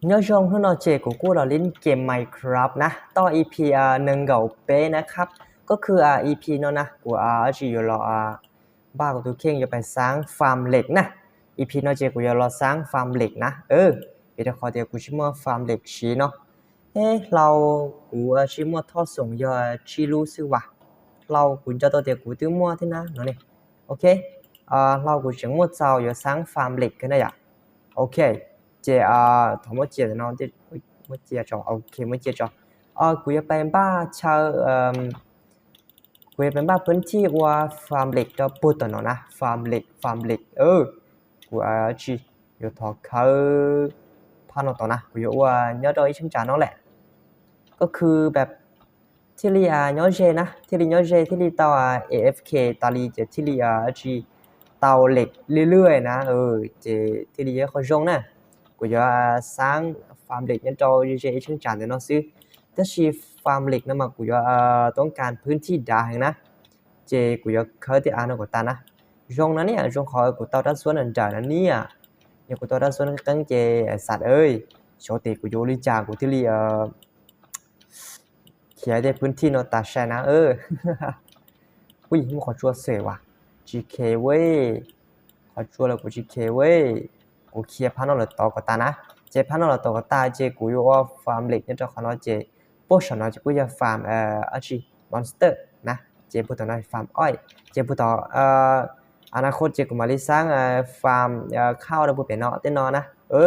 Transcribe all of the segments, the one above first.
Nho zhong hnoi no che, ກູກູລາວຫຼິ້ນເກມ Minecraft ນະ ຕໍ່ EP ອາ ໜຶ່ງເກົ້າເປນະຄັບ. ກໍຄື ອາ EP ເນາະນະ ກູ ອາ ອາ ຊິຢູ່ລໍ ອາ ບ້ານຂອງຕູເຄັ່ງ ຢາກໄປສ້າງຟາມເຫຼັກນະ. EP ເນາະເຈ ກູຢາກລໍສ້າງຟາມເຫຼັກນະ. ເອີ ເປັນຂໍດຽວ ກູຊິມາຟາມເຫຼັກຊີເນາະ. ເອີ ລາວ ກູອາ ຊິມາທໍສົ່ງ ຢາຈີຮູ້ສຶວ່າ ລາວ ກູຈະຕໍ່ດຽວ ກູຕື່ມາທີ່ນະເນາະນີ້. ໂອເຄ ອາ ລາວ ກູຈະມາເຈົ້າ ຢາສ້າງຟາມເຫຼັກກັນນະຢາ. ໂອເຄ ເຈ ອາ ຖອມມາເຈເນາະ ເຈ ມາເຈຈອ ໂອເຄ ມາເຈຈອ ອາ ກູຢາກໄປບ້ານເຊົ່າ ເອີ ກູເປັນບ້ານພື້ນທີ່ວ່າຟາມເຫຼັກກໍປຸດຕະເນາະນະ ຟາມເຫຼັກ ຟາມເຫຼັກ. ເອີ ກູອາ ຊິຢູ່ທອກເຂົາພານອກຕອນນະ ກູຢູ່ວ່າຍອດດອຍເຊີງຈານອກແຫຼະ. ກໍຄືແບບ ທີ່ລີອາ ຍອດເຈນະ ທີ່ລີຍອດເຈ ທີ່ລີເຕົາ ອາ ເອເອັຟເຄ ຕາລີເຈ ທີ່ລີອາ ຊິເຕົາເຫຼັກເລື້ອຍໆນະ. ເອີ ເຈ ທີ່ລີເຂົ້າຊ່ອງນະ ກູຢາສ້າງຟາມເຫຼັກຍອດດອຍເຊີງຈານເນາະ ຊື້ ແຕ່ຊິຟາມເຫຼັກນຳມາ ກູຢາ ອາ ຕ້ອງການພື້ນທີ່ດາແຮງນະ. ເຈ ກູຢາເຂົ້າແຕ່ອານອກກະຕານະ ຊ່ອງນັ້ນເນຍ ຊ່ອງເຂົາ ເອີ ກູເຕົາຕາສວນອັນດານະເນຍ ຍາກູເຕົາຕາສວນກັງເຈ ໄອ້ສັດເອີຍ ໂຊເຕ ກູຢູ່ລີຈາ ກູທີ່ລີ ເອີ ເຂດໃນພື້ນທີ່ເນາະ ຕາແຊນະ ເອີ ອຸ້ຍ ມັນຂໍຈົວເສີຍວ່າ ຈີເຄເວີຍ ຂໍຈົວແລ້ວ ກູຈີເຄເວີຍ ກູເຄພານອກແລ້ວຕໍ່ກະຕານະ ເຈພານອກແລ້ວຕໍ່ກະຕາ ເຈ ກູຢູ່ອອຟຟາມເຫຼັກຍາມເຈົ້າຂະນ້ອຍ ເຈ ໂປສເນາະ ເຈ ກູຢາກຟາມ ເອີ ອາຊີບມອນສເຕີນະ ເຈ ຜູ້ຕໍ່ນະ ຟາມອ້ອຍ ເຈ ຜູ້ຕໍ່ ເອີ ອະນາຄົດ ເຈ ກູມາລີສ້າງ ເອີ ຟາມ ເອີ ເຂົ້າແລ້ວບໍ່ເປັນເນາະ ແນ່ນອນນະ ເອີ.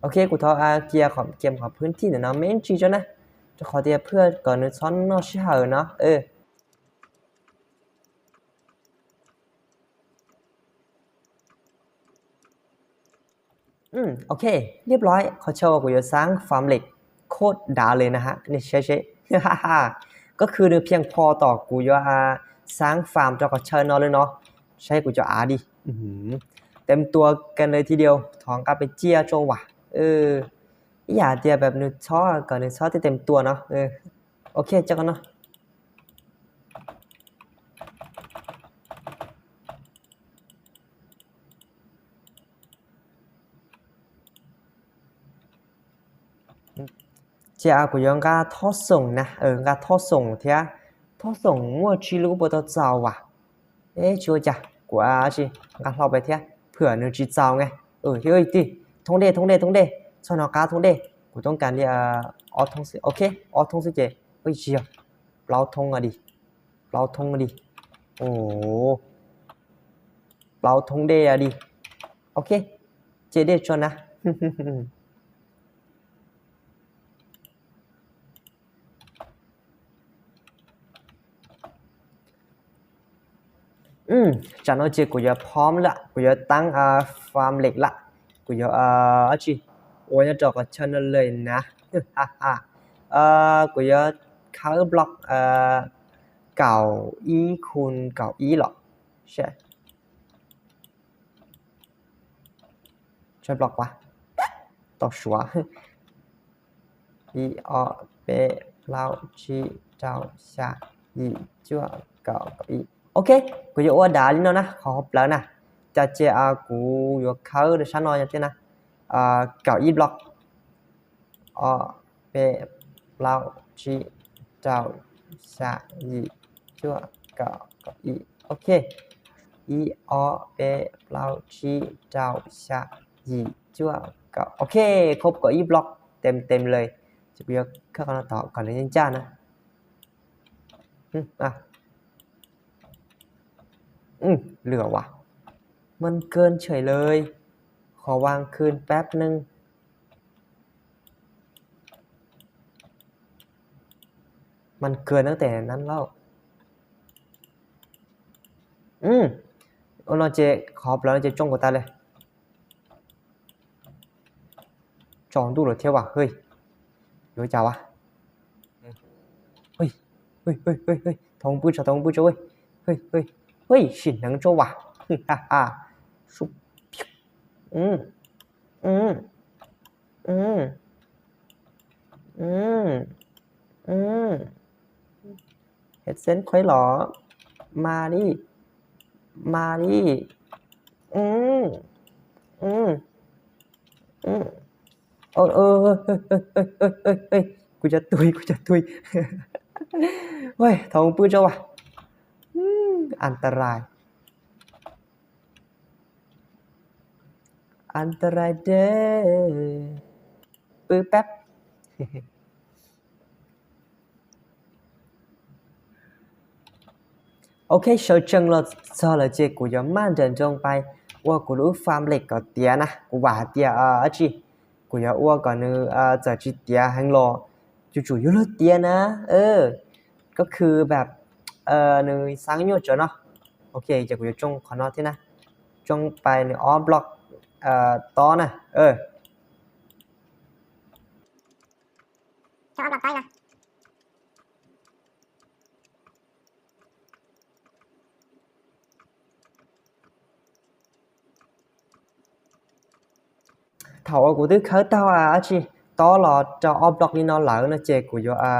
ໂອເຄ ກູຂໍ ອາ ເກຍຂອງ ກຽມຂອງພື້ນທີ່ໜ້ອຍເນາະ ແມ່ນຈີເຈົ້ານະ ຈະຂໍເຕຍເພື່ອກ່ອນໜຶ່ງຊ້ອນເນາະ ຊິເຮົາເນາະ ເອີ ອືມ ໂອເຄ ລຽບລ້ອຍ ຂໍເຊີວ່າກູຢາສ້າງຟາມເຫຼັກໂຄດດາເລີຍນະຮະ ນີ້ ເຊ ເຊ ກໍຄືໜຶ່ງພຽງພໍຕໍ່ກູຢາ ອາ ສ້າງຟາມ ເຈົ້າກໍເຊີນເນາະເລີຍເນາະ ໃຊ້ກູຈະອາດີ ອື ເຕັມຕົວກັນເລີຍທີດຽວ ທ້ອງກັບໄປເຈຍໂຈວ່າ ເອີ ອີ່ຫຍັງເດ ແບບໜຶ່ງຊອດ ກໍໜຶ່ງຊອດທີ່ເຕັມຕົວເນາະ ເອີ ໂອເຄ ເຈີກັນເນາະ ເຈອາ ກູຢອງກາທໍສົ່ງນະ ເອີ ກາທໍສົ່ງເທຍ ທໍສົ່ງມົວຈີລູກບໍ່ຕໍ່ເຈົ້າວ່າ ເອ ໂຈຈະ ກູອາຊິ ກາເລົ່າໄປເທຍ ເຜື່ອໜຶ່ງຈີເຈົ້າໄງ ເອີ ເຮີ້ຍ ຕິ ທົ່ງເດ ທົ່ງເດ ທົ່ງເດ ຊອນອກາ ທົ່ງເດ ກູຕ້ອງການທີ່ ອາ ອອດທົ່ງຊິ ໂອເຄ ອອດທົ່ງຊິເຈ ເອີຍ ເຊຍ ເປົ່າທົ່ງອະດີ ເປົ່າທົ່ງອະດີ ໂອ້ ເປົ່າທົ່ງເດອະດີ ໂອເຄ ເຈເດຊອນນະ ອືມ ຈາກນັ້ນເຈ ກູຢາພ້ອມລະ ກູຢາຕັ້ງ ອາ ຟາມເຫຼັກລະ ກູຢາ ອາ ອາຊິ ໂອ້ຍ ຈອກກັບເຊີນເລີຍນະ ເອີ ກູຢາເຂົ້າບລັອກ ເອີ ເກົ້າອີຄູນເກົ້າອີເລາະ ໃຊ່ ໃຊ້ບລັອກວະ ຕອກຊົ່ວ ອີ ອໍ ເປ ເລົ່າ ຈີ ເຈົ້າ ຊາ ຢີ ຈົວ ເກົ້າ ເກົ້າອີ ໂອເຄ ກູຢາອວດດາລີເນາະນະ ຂໍຮັບເລີຍນະ ຈາກເຈອາ ກູຢາເຂົ້າເດີຊະໜ້ອຍ ຈາກເຈນະ ອາ ເກົ້າອີບລັອກ ອໍ ເປ ເລົ່າ ຈີ ເຈົ້າ ຊາ ຢີ ຈົວ ເກົ້າ ເກົ້າອີ ໂອເຄ ອີ ອໍ ເປ ເລົ່າ ຈີ ເຈົ້າ ຊາ ຢີ ຈົວ ເກົ້າ ໂອເຄ ຄົບເກົ້າອີບລັອກ ເຕັມໆເລີຍ ຈະໄປເຂົ້າກັນຕໍ່ ກ່ອນເລີຍຈ້ານະ ອືມ ອ່ະ ອືມ ເຫຼືອວ່າ ມັນເກີນເສີຍເລີຍ ຂໍວາງຄືນແປັບໜຶ່ງ ມັນເກີນຕັ້ງແຕ່ນັ້ນແລ້ວ ອືມ ໂອເນາະເຈ ຂອບແລ້ວເຈ ຈົ່ງກວ່າຕາຍເລີຍ ຈອງດູໂລດເທວະ ເຮີ້ຍ ໂຍຈາວະ ເຮີ້ຍ ເຮີ້ຍ ເຮີ້ຍ ເຮີ້ຍ ທອງປືນຊະ ທອງປືນຊະເວີຍ ເຮີ້ຍ ເຮີ້ຍ ເຮີ້ຍ ຊິໜັງໂຈວະ ຮາຮາ ຊຸບ ອືມ ອືມ ອືມ ອືມ ອືມ ເຮັດເສັ້ນຂ້ອຍຫຼໍ ມານີ້ ມານີ້ ອືມ ອືມ ອືມ ໂອ້ຍ ເອີ ເອີ ເອີ ເອີ ເອີ ເອີ ເອີ ກູຈະຕຸຍ ກູຈະຕຸຍ ເຮີ້ຍ ທ້ອງປຶ້ດເຈົ້າວະ ອືມ ອັນຕະລາຍ ອັນຕະລາຍເດີ້ ປຶບແປັບ. ໂອເຄ ເຊີເຈິງເລີຍ ເຊີເລີຍ ເຈ ກູຢາມາເດີນຈົງໄປ ວ່າກູຮູ້ຟາມເຫຼັກກໍເຕຍນະ ກູວ່າເຕຍ ເອີ ອາຈີ ກູຢາກວ່າກ່ອນໜຶ່ງ ເອີ ຈະຈີເຕຍແຮງຫຼໍ່ ຈູ່ໆຢູ່ເລີເຕຍນະ ເອີ ກໍຄືແບບ ເອີ ໜຶ່ງສ້າງຍອດຈອເນາະ ໂອເຄ ເຈ ກູຢາຈົງຂອນອດທີ່ນະ ຈົງໄປໃນອອບບລັອກ ເອີ ຕໍ່ນະ ເອີ ເຈົ້າອອບລັອກຕ້ອຍນະ ເທົ່າວ່າກູຖືກເຂົ້າເຕົ້າອາ ອາຊີ ຕໍ່ລໍເຈົ້າອອບລັອກນີ້ເນາະ ແລ້ວນະເຈ ກູຢາ ອາ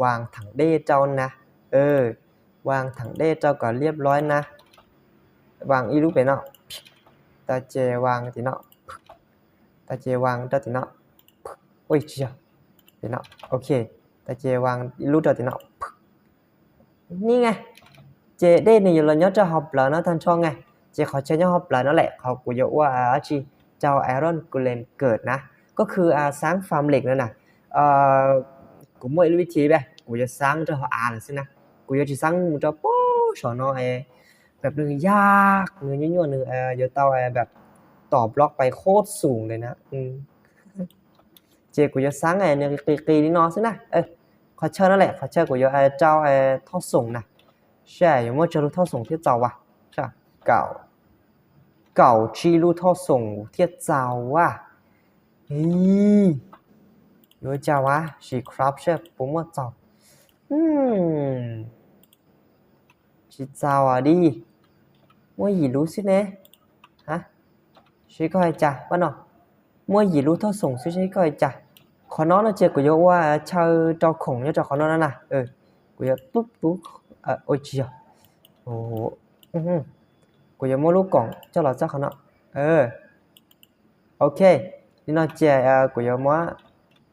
ວາງຖັງເດເຈົ້ານະ ເອີ ວາງຖັງເດເຈົ້າກໍລຽບລ້ອຍນະ ວາງອີລູກເປເນາະ ຕາເຈວາງຕິເນາະ ຕາເຈວາງຕາຕິເນາະ ໂອ້ຍ ເຈ ເປເນາະ ໂອເຄ ຕາເຈວາງອີລູກຕາຕິເນາະ ນີ້ໄງ ເຈເດນີ້ຢູ່ລະຍອດເຈົ້າຮອບເລີເນາະ ທ່ານຊ່ອງໄງ ເຈຂໍເຊີນຍອດຮອບເລີນັ້ນແຫຼະ ເຂົາ ກູຢາວ່າອາຊີ ເຈົ້າໄອຣອນໂກເລັມເກີດນະ ກໍຄື ອາ ສ້າງຟາມເຫຼັກນັ້ນນະ ເອີ ກູບໍ່ຮູ້ວິທີແບບ ກູຢາສ້າງເຈົ້າຮອບອານຊີ້ນະ ກູຢາຊິສ້າງໝູ່ເຈົ້າ ໂປ້ ສອນອ ແບບໜຶ່ງຍາກ ໜຶ່ງຍວນໆ ໜຶ່ງ ເອີ ຢາເຕົ້າ ແບບຕໍ່ບລັອກໄປໂຄດສູງເລີຍນະ ອືມ ເຈ ກູຢາສ້າງ ເອີ ໜຶ່ງກີໆນີ້ເນາະ ຊີ້ນະ ເອີ ຂໍເຊີນນັ້ນແຫຼະ ຂໍເຊີນ ກູຢາ ເອີ ເຈົ້າ ເອີ ທອດສົງນະ ໃຊ່ ຍັງບໍ່ເຈີລູກທອດສົງທຽບເຈົ້າວະ ເຈົ້າ ເກົາ ເກົາຈີລູກທອດສົງທຽບເຈົ້າວະ ເອີ ໂຍເຈົ້າວະ ຊີຄຣັບເຊີ ໂປຣໂມດເຈົ້າ ອືມ ຊິເຈົ້າອະດີ ມົວຫຢີລູຊິເນ ຮະ ຊິກໍໃຫ້ຈາ ວ່າເນາະ ມົວຫຢີລູທອດສົງຊິຊິກໍໃຫ້ຈາ ຂໍນອນເນາະເຈ ກູຢາວ່າເຊົາເຈົ້າຂົງ ເຈົ້າຂໍນອນນັ້ນນະ ເອີ ກູຢາປຸບປຸບ ເອີ ໂອ້ຍ ເຈຍ ໂອ້ໂຫ ອື ກູຢາມົວລູກກອງ ເຈົ້າຫຼໍ່ເຈົ້າຂະເນາະ ເອີ ໂອເຄ ນີ້ເນາະເຈ ເອີ ກູຢາມົວ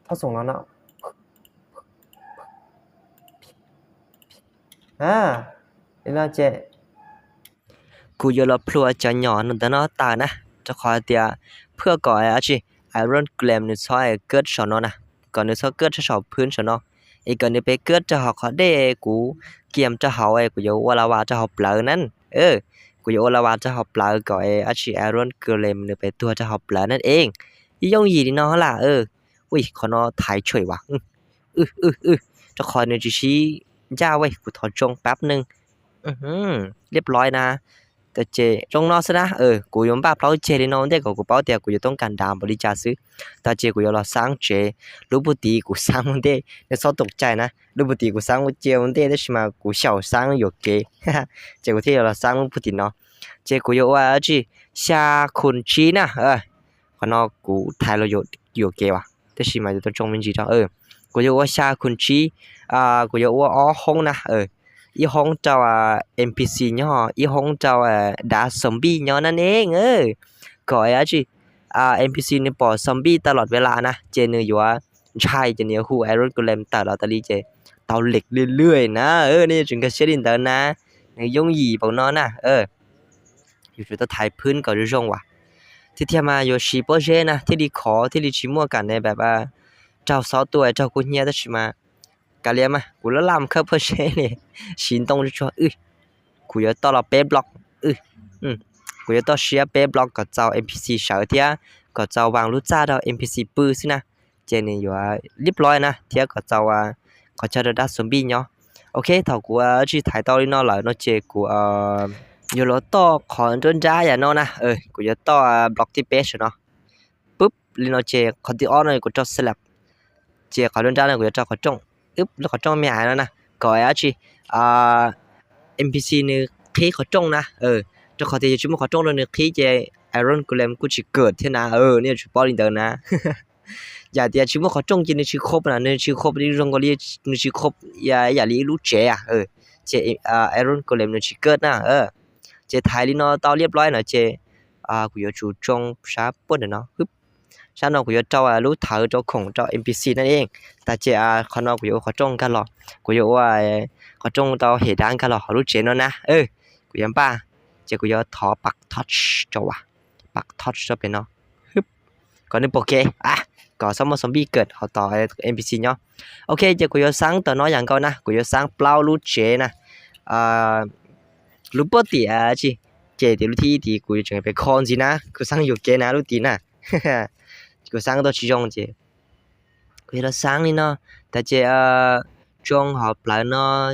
ທອດສົງແລ້ວເນາະ ອາ ນີ້ເນາະເຈ ກູຢາລອບພລັວຈະຫຍໍ້ນຳຕານອຕານະ ຈະຂໍເຕຍ ເພື່ອກໍອາຊີ ໄອຣອນໂກເລັມໜຶ່ງຊອຍເກີດຊອນອນນະ ກໍໜຶ່ງຊອຍເກີດຊອນພື້ນຊອນອນ ອີກກໍໜຶ່ງໄປເກີດຈະຫອກຂໍເດ ກູກຽມຈະເຮົາ ເອີ ກູຢາໂອລາວາຈະເຮົາເປົ່ານັ້ນ ເອີ ກູຢາໂອລາວາຈະເຮົາເປົ່າ ກໍອາຊີ ໄອຣອນໂກເລັມໜຶ່ງໄປຕົວຈະເຮົາເປົ່ານັ້ນເອງ ຍອງຢີດີເນາະລະ ເອີ ອຸ້ຍ ຂໍນອນຖ່າຍເສີຍວ່າ ອື ອື ອື ເຈົ້າຂອງໜຶ່ງຈີຊີ ຢ່າເວີຍ ກູຂໍຈົ່ງແປັບໜຶ່ງ ອື ຮຶ ລຽບລ້ອຍນະ ຕາເຈຈົ່ງນອນຊະນະ ເອີ ກູຢອມບາບເລົ່າເຈເລີຍເນາະ ເດກະກູເປົ້າເຕຍ ກູຢາຕ້ອງການດາມບໍລິຈາກຊື່ ຕາເຈ ກູຢາລອດສ້າງເຈ ລູກບຸຕີ ກູສ້າງມັນເດ ໃນຊອກຕົກໃຈນະ ລູກບຸຕີ ກູສ້າງມັນເຈມັນເດ ແຕ່ຊິມາ ກູເຊົາສ້າງໂຍເກ ເຈ ກູທີ່ລອດສ້າງລູກບຸຕີເນາະ ເຈ ກູຢາວ່າຈີ ຊາຄຸນຈີນະ ເອີ ຂະເນາະ ກູຖ່າຍລະໂຍ ໂຍເກວ່າ ແຕ່ຊິມາຈະຕ້ອງຈົ່ງມິນຈີເນາະ ເອີ ກູຢາວ່າຊາຄຸນຈີ ອາ ກູຢາວ່າອໍຮອງນະ ເອີ ອີຮອງເຈົ້າ ອາ ເອັມພີຊີຍໍ້ ອີຮອງເຈົ້າ ອາ ດາຊອມບີຍໍນັ້ນເອງ ເອີ ກໍອາຈີ ອາ ເອັມພີຊີນີ້ປອດຊອມບີຕະຫຼອດເວລານະ ເຈ ໜຶ່ງຢູ່ວ່າ ໃຊ່ ເຈ ໜຶ່ງຮູ້ໄອຣອນໂກເລັມຕະຫຼອດຕະລີ ເຈ ເຕົາເຫຼັກເລື້ອຍໆນະ ເອີ ນີ້ຈຶ່ງກະເຊດິນເຕີນະ ໜຶ່ງຍົງຫຢີປອກນອນນະ ເອີ ຢູ່ຈຸດຕະໄທພື້ນກໍຢູ່ຊ່ອງວ່າ ທີ່ທຽມມາຢູ່ຊີໂປເຈນະ ທີ່ລີຂໍ ທີ່ລີຊິມົວກັນໃນແບບວ່າ ເຈົ້າຊອດຕົວ ເຈົ້າກູເຮຍ ແຕ່ຊິມາ ກາເລຍມາ ກູລະລຳເຄີເປີເຈນີ້ ຊິນຕົງຈຸ່ວ ອື ກູຢາຕໍ່ລະເປບລັອກ ອື ອື ກູຢາຕໍ່ເຊຍເປບລັອກ ກໍເຈົ້າເອັມພີຊີເສີເທຍ ກໍເຈົ້າວາງລູກຈ້າດອກເອັມພີຊີປືຊື່ນະ ເຈນີ້ຢູ່ວ່າລຽບລ້ອຍນະ ເທຍກໍເຈົ້າວ່າ ເຂົາເຈົ້າດາຊອມບີເນາະ ໂອເຄ ເທົ່າກູອາຊີຖ່າຍຕໍ່ລີເນາະ ແລ້ວເນາະເຈ ກູ ເອີ ຢູ່ລໍຕໍ່ຂໍໂດນດາຢ່າເນາະນະ ເອີ ກູຢາຕໍ່ບລັອກທີ່ເປດເນາະ ປຶບ ລີເນາະເຈ ຄອນຕິອອນເນາະ ກູຈອດສະແລັບ ເຈ ຂໍໂດນດາເນາະ ກູຈອດຂໍຈົ່ງ ອຶບ ແລ້ວຂໍຈົ່ງແມ່ອາຍແລ້ວນະ ກໍອາຊີ ອາ ເອັມພີຊີນີ້ຄີຂໍຈົ່ງນະ ເອີ ເຈົ້າຂໍທີ່ຈະຊິມາຂໍຈົ່ງເນາະ ນີ້ຄີເຈ ໄອຣອນໂກເລັມກູຊິເກີດເທຍນະ ເອີ ນີ້ຈະປ້ອນອີເດີນະ ຢ່າເຕຍຊິມາຂໍຈົ່ງ ເຈ ນີ້ຊິຄົບນະ ນີ້ຊິຄົບ ນີ້ຈົ່ງກໍລີ ນີ້ຊິຄົບ ຢ່າ ຢ່າລີລູເຈອະ ເອີ ເຈ ອາ ໄອຣອນໂກເລັມນີ້ຊິເກີດນະ ເອີ ເຈ ຖ່າຍລີເນາະ ເຕົາລຽບລ້ອຍເນາະ ເຈ ອາ ກູຢາຈູຈົ່ງຊາປຶ້ນເນາະ ຮຶບ Sá no 我要找啊 lũ thợ, 找孔, 找 NPC นั่นเอง. 但是啊 可能 我要化妆 个咯, 我要啊 化妆到 黑蛋 个咯, 好 lũ chế nó nè. Ơ, 我要把, 这个要 thỏ ปัก torch 找啊, ปัก torch 找边咯. ฮึบ, ก่อนนึง โอเค. อ่ะ, ก็สมมุติ ซอมบี้เกิด เขาต่อ NPC เนาะ. โอเค, 这个要 sáng ต่อเนาะ อย่างเก่านะ, 我要 sáng เปล่า lũ chế นะ. เอ่อ lũ bot ติ อ่ะ จิ chế ติ lũ ที่ ติ กูจะไปคอนสินะ, กู sáng อยู่เกนะ lũ ตินะ. กู sáng ต่อ chỉ 用 chế. กูจะ sáng นี่เนาะ, แต่ chế เอ่อ ช่วงหอเปล่าเนาะ,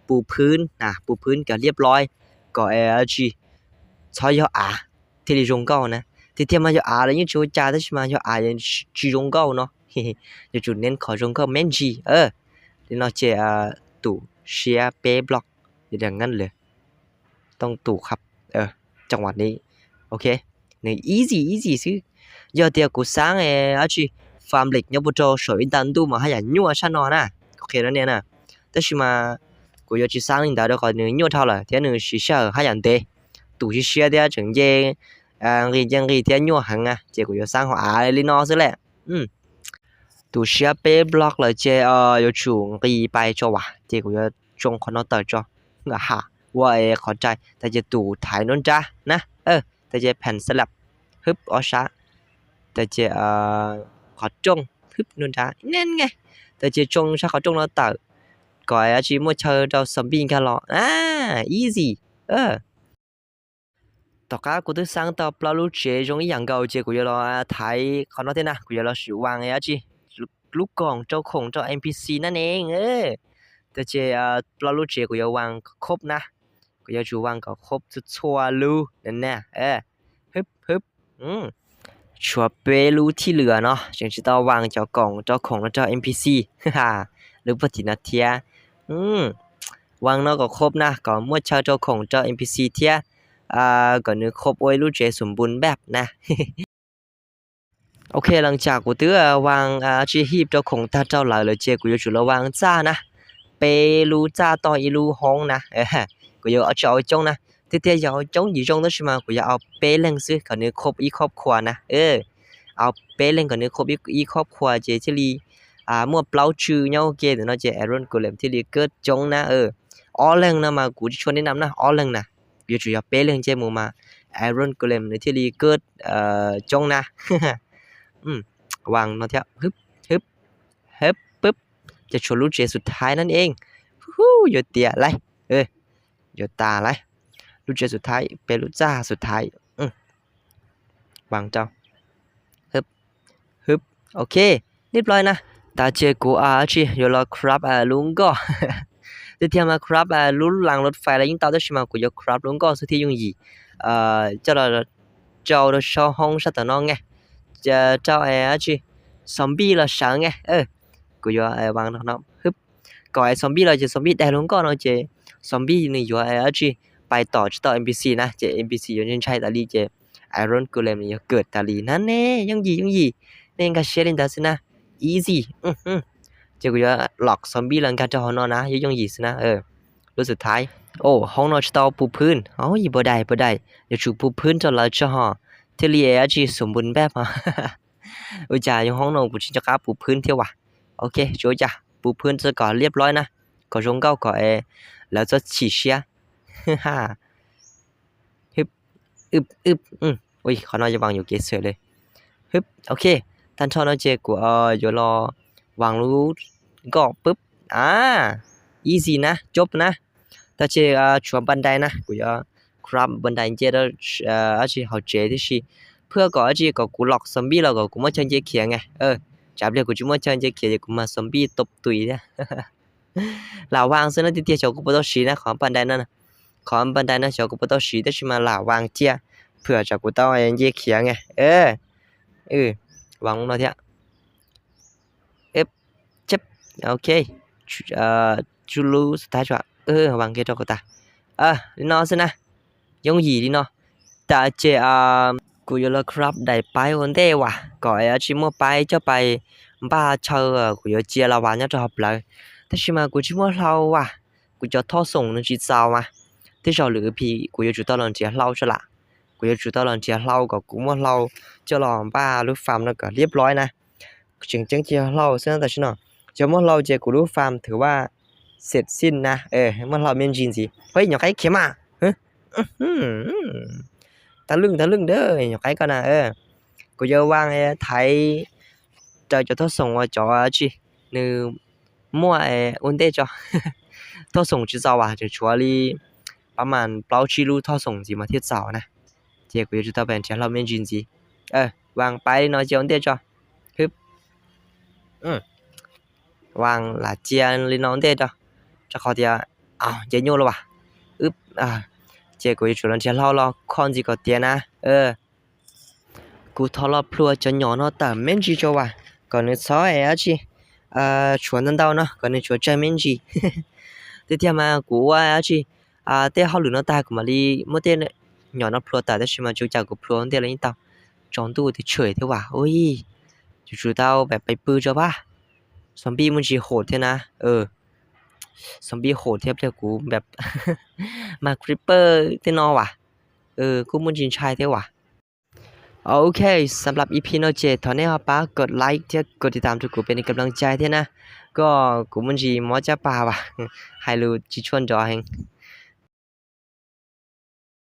ปูพื้นนะ, ปูพื้นก็เรียบร้อย, ก็ เอ่อ จิ ใช้ ยอ อา ที่ ลง เก่านะ. ที่ เทียมมา ยอ อา แล้ว ยัง จะ จ่า แต่ สิ มา ยอ อา ยัง จะ ลง เก่าเนาะ. อยู่จุดเน้น ขอ ลง เก่า แม่น จี เออ นี่เนาะ เจ เอ่อ ตู่ เชียร์ เป๊ บล็อก อย่างนั้นเลย. ต้อง ตู่ ครับ เออ จังหวะนี้ โอเค นี่ อีซี่ อีซี่ ซื่อ. ยอดเตีย กู สร้าง เอ่อ อาชีพ ฟาร์มเหล็ก เนี่ย บ่เท่า สวย ดัน ดู มา ให้ อย่าง ยั่ว ชะนอ นะ. โอเค แล้ว เนี่ย นะ แต่ สิ มา กู อยาก จะ สร้าง ลิง ดาว เดี๋ยว ก่อน หนึ่ง ยั่ว เท่า ไหร่ เทีย หนึ่ง สิ เชื่อ ให้ อย่าง เด ตู่ สิ เชียร์ เทีย จัง เย เอ่อ รี ยัง รี เทีย ยั่ว หัง อ่ะ เจ กู อยาก สร้าง หอ อา เลย เนาะ ซื่อ แหละ. อืม ตู่ เชียร์ เป๊ บล็อก เลย เจ เอ่อ อยาก จู รี ไป จอ ว่ะ เจ กู อยาก จง ขอ นอ เตอร์ จอ อ่ะฮะ ว่า เอ่อ ขอ ใจ แต่ เจ ตู่ ถ่าย นน จ้า นะ เออ แต่ เจ แผ่น สลับ ฮึบ ออ ช้า แต่ เจ เอ่อ ขอ จง ฮึบ นน จ้า นั่นไง แต่ เจ จง ช้า ขอ จง นอ เตอร์ ก็ อาชีพ มั่ว เชอ เจ้า ซอมบี้ กัน เหรอ อ่า อีซี่ เออ ต่อ ก็ กู ตึก สร้าง ต่อ เปล่า lũ chế จง อีหยัง เก่า เจ กู อยาก รอ อ่า ถ่าย ขอ นอ เต นะ กู อยาก รอ สิ วาง ไอ้ อาชีพ ลูกกล่อง เจ้าของ เจ้า NPC นั่นเอง เออ แต่ เจ เอ่อ เปล่า lũ chế กู อยาก วาง ครบ นะ กู อยาก จะ วาง ก็ ครบ ทั่ว ๆ ลู นั่น นะ เออ ฮึบ ฮึบ อืม ชัวร์ เป๊ะ ลู ที่เหลือ เนาะ จัง จะ ต้อง วาง เจ้าของ เจ้าของ เนาะ เจ้า NPC ฮ่า หรือ ปฏิ นาเทีย อืม วาง เนาะ ก็ ครบ นะ ก็ มั่ว เชอ เจ้าของ เจ้า NPC เทีย อ่า ก็ นึก ครบ โอ้ย lũ chế สมบูรณ์แบบ นะ โอเค หลังจาก กู ตึก เอ่อ วาง อ่า อาชีพ เจ้าของ ตา เจ้า หลาย เลย เจ กู อยาก จะ รอ วาง จ้า นะ เป๊ะ ลู จ้า ต่อ อี ลู ห้อง นะ เออ กู อยาก เอา จะ เอา จง นะ เทีย เทีย อยาก เอา จง ยี่ จง แต่ สิ มา กู อยาก เอา เป๊ะ เร่ง ซื่อ ก็ นึก ครบ อี ครอบครัว นะ เออ เอา เป๊ะ เร่ง ก็ นึก ครบ อี อี ครอบครัว เจ ที่ รี อ่า มั่ว เปล่า จื่อ เนาะ โอเค เดี๋ยว เนาะ เจ ไอรอน โกเลม ที่ รี เกิด จง นะ เออ ออ เร่ง นะ มา กู จะ ชวน แนะนำ นะ ออ เร่ง นะ อยาก จะ เอา เป๊ะ เร่ง เจ หมู่ มา ไอรอน โกเลม ที่ รี เกิด เอ่อ จง นะ อืม วาง เนาะ เทีย ฮึบ ฮึบ ฮึบ ปึ๊บ จะ ชวน lũ chế สุดท้าย นั่นเอง ฮู้ อยาก เตีย อะไร เออ อยาก ตา อะไร lũ chế สุดท้าย เป๊ะ ลู จ้า สุดท้าย อืม วาง เจ้า ฮึบ ฮึบ โอเค เรียบร้อย นะ แต่ เจ กู อาชีพ อยาก รอ คราฟ อ่า ลุง ก็ ที่ เทียม มา คราฟ อ่า ลุง รางรถไฟ แล้ว ยิ่ง เต้า แต่ สิ มา กู อยาก คราฟ ลุง ก็ สุดที่ ยุง ยี่ เอ่อ เจ้า เรา เจ้า เรา เช่า ห้อง เช่า ต่อ น้อง ไง จะ เจ้า เอ่อ อาชีพ ซอมบี้ เรา เช่า ไง เออ กู อยาก เอ่อ วาง เนาะ ฮึบ ก็ ไอ้ ซอมบี้ เรา เจ ซอมบี้ แต่ ลุง ก็ เนาะ เจ ซอมบี้ นี่ อยาก เอ่อ อาชีพ ไปต่อ จะ ต่อ NPC นะ เจ NPC อยาก จะ ใช้ ตา ลี เจ ไอรอน โกเลม นี่ อยาก เกิด ตา ลี นั่นแน่ ยัง ยี่ ยัง ยี่ นี่ ก็ เชียร์ ลินดา สิ นะ อีซี่ อือ เจ กู อยาก หลอก ซอมบี้ หลัง การ เจ้า ห้อง นอน นะ ยัง ยี่ สิ นะ เออ ลูก สุดท้าย โอ้ ห้อง นอน จะ ต่อ ปูพื้น เอ้ย บ่ได้ บ่ได้ อยาก จะ ปูพื้น เจ้า หลาย เจ้า ห้อง ที่ รี อาชีพ สมบูรณ์แบบ ฮะ โอ้ย จ้า อยู่ ห้อง นอน กู จะ กล้า ปูพื้น เทีย ว่ะ โอเค โจ จ้า ปูพื้น ซะ ก่อน เรียบร้อย นะ ก็ จง เก่า ก็ เอ แล้ว จะ ฉี่ เชียร์ ฮ่า ฮึบ อึบ อึบ อืม โอ้ย ขอ นอน จะ วาง อยู่ เก เฉย เลย ฮึบ โอเค ตัน ท่อ เนาะ เจ กู เอ่อ อยาก รอ วาง ลูก ก็ ปึ๊บ อ่า อีซี่ นะ จบ นะ แต่ เจ อ่า ชวน บันได นะ กู อยาก คราฟ บันได เจ แล้ว เอ่อ อาชีพ เขา เจ ที่ สิ เพื่อ ก็ อาชีพ ก็ กู หลอก ซอมบี้ แล้ว ก็ กู มา เชิญ เจ เขีย ไง เออ จับ เรียก กู จะ มา เชิญ เจ เขีย กู มา ซอมบี้ ตบ ตุย เนี่ย หลาวาง ซึ่ง นั่น ที่ เทีย เฉา กู บ่ ต้อง สิ นะ ขอ บันได นั่น นะ ขอ บันได นะ เฉา กู บ่ ต้อง สิ แต่ สิ มา หลาวาง เทีย เพื่อ จะ กู ต้อง ไอ้ เจ เขีย ไง เออ เออ วาง ลง มา เทีย เอ๊บ เจ็บ โอเค เอ่อ จูลู สุดท้าย จ้ะ เออ วาง เก ตอก กู ตา เออ นี่ เนาะ ซึ่ง นะ ยง ยี่ นี่ เนาะ แต่ เจ อ่า กู อยาก รอ คราฟ ได้ ไป วันเดย์ ว่ะ ก็ ไอ้ อาชีพ มั่ว ไป เจ้า ไป บ้า เชอ กู อยาก เจีย ลาวา เนี่ย จะ หอบ เลย แต่ สิ มา กู จะ มั่ว เฮา ว่ะ กู จะ ท่อ ส่ง หนึ่ง จิต ซาว มา ที่ เชา หรือ พี กู อยาก จะ ต่อ ลอง เจีย เฮา ซะ ละ กูอยากจะต้องลองเจียเฮาก็กูมั่วเฮาจะลองบ้าลูกฟาร์มแล้วก็เรียบร้อยนะ เจ๋งเจ๋งเจียเฮาซึ่งแต่ฉันเนาะจะมั่วเฮาเจียกูลูกฟาร์มถือว่าเสร็จสิ้นนะ เออมั่วเฮาเมนจินสิ เฮ้ยหยอกไอ้เข็มอ่ะเฮ้ย อื้อหือ ตะลึงตะลึงเด้อ หยอกไอ้ก่อนนะ เออ กูจะวางไอ้ไถเจ้าจะทดส่งว่าจอจิ หนึ่ง มั่วไอ้อุนเต้จอ ทดส่งจิเจ้าว่ะ จะชัวร์ลี ประมาณเปล่าชิลูทอดส่งสิมาเทียบเสานะ เจียกูจะต้องเป็นเจียเฮาเมนจินสิ เออ วางไปเนาะเจียอุนเต้จอ ฮึบ อืม วางละเจียลีนอนเต้จอ จะขอเตีย อ้าว เจียโยแล้วว่ะ อึบ อ่า เจียกูจะชวนเจียเฮาลอคอนสิก่อเตียนะ เออ กูทอลอพลัวจะหยอเนาะ แต่เมนจิจอว่ะ ก่อนหนึ่งซอยอาชี เอ่อ ชวนนั่นเดาเนาะ ก่อนหนึ่งชวนใจเมนจิ เตี้ยมากูว่าอาชี อ่า เต้เฮาหรือเนาะ ตากูมาลี เมื่อเต้เนี่ยหยอเนาะพลัว แต่ได้ชิมาจูจากกูพลัวเต้แล้วนี่เตา จองตู้เต้เฉยเท่ว่ะ โอ้ย จู่ๆเตาแบบไปปื้อจอป่ะ ซอมบี้มันจีโหดเท่นะ เออ ซอมบี้โหดเทียบเท่ากูแบบ มาคริปเปอร์เต้นอว่ะ เออ กูมันจีนชายเท่ว่ะ โอเค สำหรับอีพีเนาะเจ เท่านี้ครับปะ กดไลค์เทียบกดติดตามทุกกูเป็นกำลังใจเท่นะ ก็กูมันจีมอจะปาว่ะ ให้รู้จีชวนจอแฮง